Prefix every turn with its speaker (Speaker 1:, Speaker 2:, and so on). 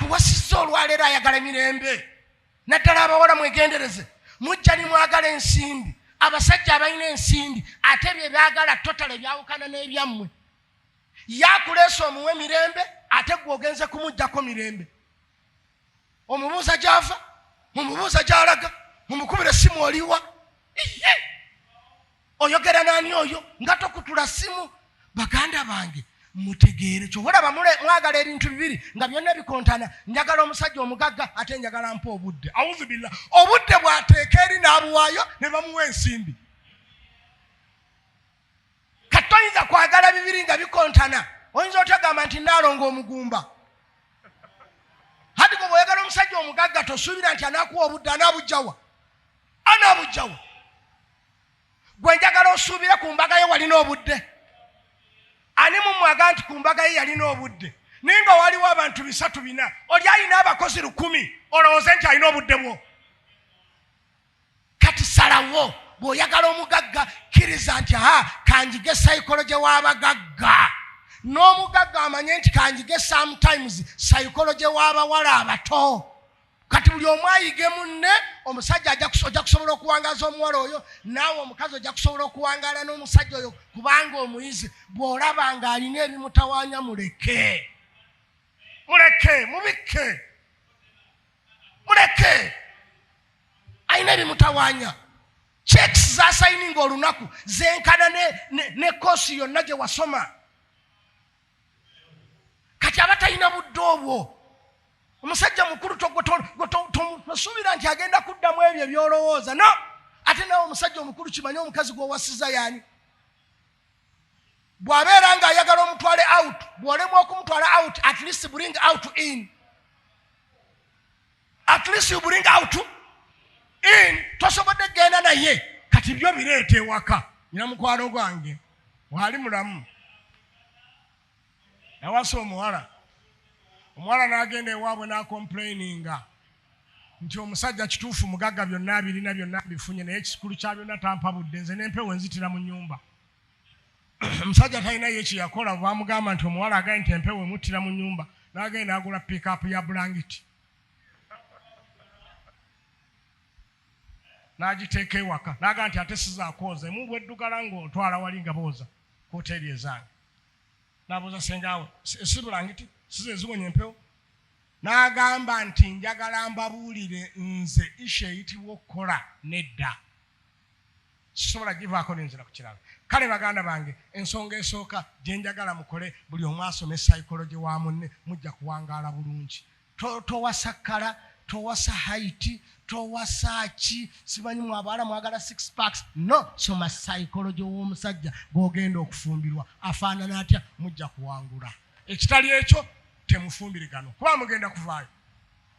Speaker 1: Akuwasizza olwaleero ayagala mirembe. Naddala abawala mwegendereze, mujja ni mwagala ensimbi. Abasajja abalina ensimbi ate bye baagala totale byawukana n'ebyammwe. Yakuleesa omuwe mirembe, ate gwe ogenze kumuggyako mirembe. Omubuuza gy'ava, omubuuza gy'alaga, omukubira essimu oliwa, iye oyogera n'ani oyo nga tokutula ssimu. Baganda bange mutegeere, ky'olaba mwagala ebintu bibiri nga byonna bikontana. Njagala omusajja omugagga ate njagala mpa obudde. Auzu billah, obudde bw'ateeka eri n'abuwaayo ne bamuwa ensimbi. Kati toyinza kwagala bibiri nga bikontana. Oyinza otagamba nti naalonga omugumba. Hati gwe bw'oyagala omusajja omugagga tosuubira nti anaakuwa obudde, anaabugyawa? Anaabugyawa? Gwe njagala osuubire ku mbaga ye walina obudde. Ani mumwaga nti ku mbaga ye yalina obudde? Naye nga waliwo abantu 3 4, oli alina abakozi 10, olowooze nti alina obudde bwo. Kati salawo, bw'oyagala omugagga kkiriza nti aha kanjige psychology w'abagagga. N'omugagga amanye nti kanjige sometimes psychology w'abawala abato. Kati buli omu ayige munne, omusajja ojja kusobola okuwangaaza omuwala oyo, naawe omukazi ojja kusobola okuwangaala n'omusajja oyo kubanga omuyizi. Bw'olaba ng'alina ebimutawaanya muleke, muleke, mubikke, muleke. Alina ebimutawaanya. Checks z'asayininga olunaku zenkana ne koosi yonna gye wasoma. Kati aba talina budde obwo. Omusajja mukulu tosuubira nti agenda kuddamu ebyo by'olowooza. No, ate naawe omusajja omukulu kimanye omukazi gw'owasiza y'ani. Bw'abeera ng'ayagala omutwale out, bw'olemwa okumutwala out, at least bring out in. At least you bring out in. Tosobodde kugenda naye. Kati byo bireeta ewaka. Nina mukwano gwange wali mulamu, yawasa omuwala. Omuwala n'agenda ewaabwe n'akomplaininga nti omusajja kituufu mugagga, byonna abirina, byonna abifunye, naye ekikulu kya byonna tampa budde, nze n'empewo enzitira mu nnyumba. Omusajja talina ye kye yakola, bamugamba nti omuwala agambye nti empewo emuttira mu nnyumba, n'agenda n'agula pick-up ya bulangiti n'agiteeka ewaka, n'agamba nti ate sizaakwoza, emu bweddugala ng'otwala wali nga booza ku hoteeri ezange. N'abuuza sengaawe, si bulangiti size eziwonya empewo? N'agamba nti njagala mbabuulire, nze isha eyitibwa okukola nedda, sisobola givaako nenzira ku kirala. Kale baganda bange, ensonga esooka gye njagala mukole, buli omu asome psychology wa munne, mujja kuwangaala bulungi. Towasa kkala, towasa height, towasa ki, simanyi mwabawala mwagala 6 packs. No, soma psychology w'omusajja gw'ogenda okufumbirwa, afaanana atya, mujja kuwangula. Ekitali ekyo temufumbirigano kuba mugenda kuvaayo.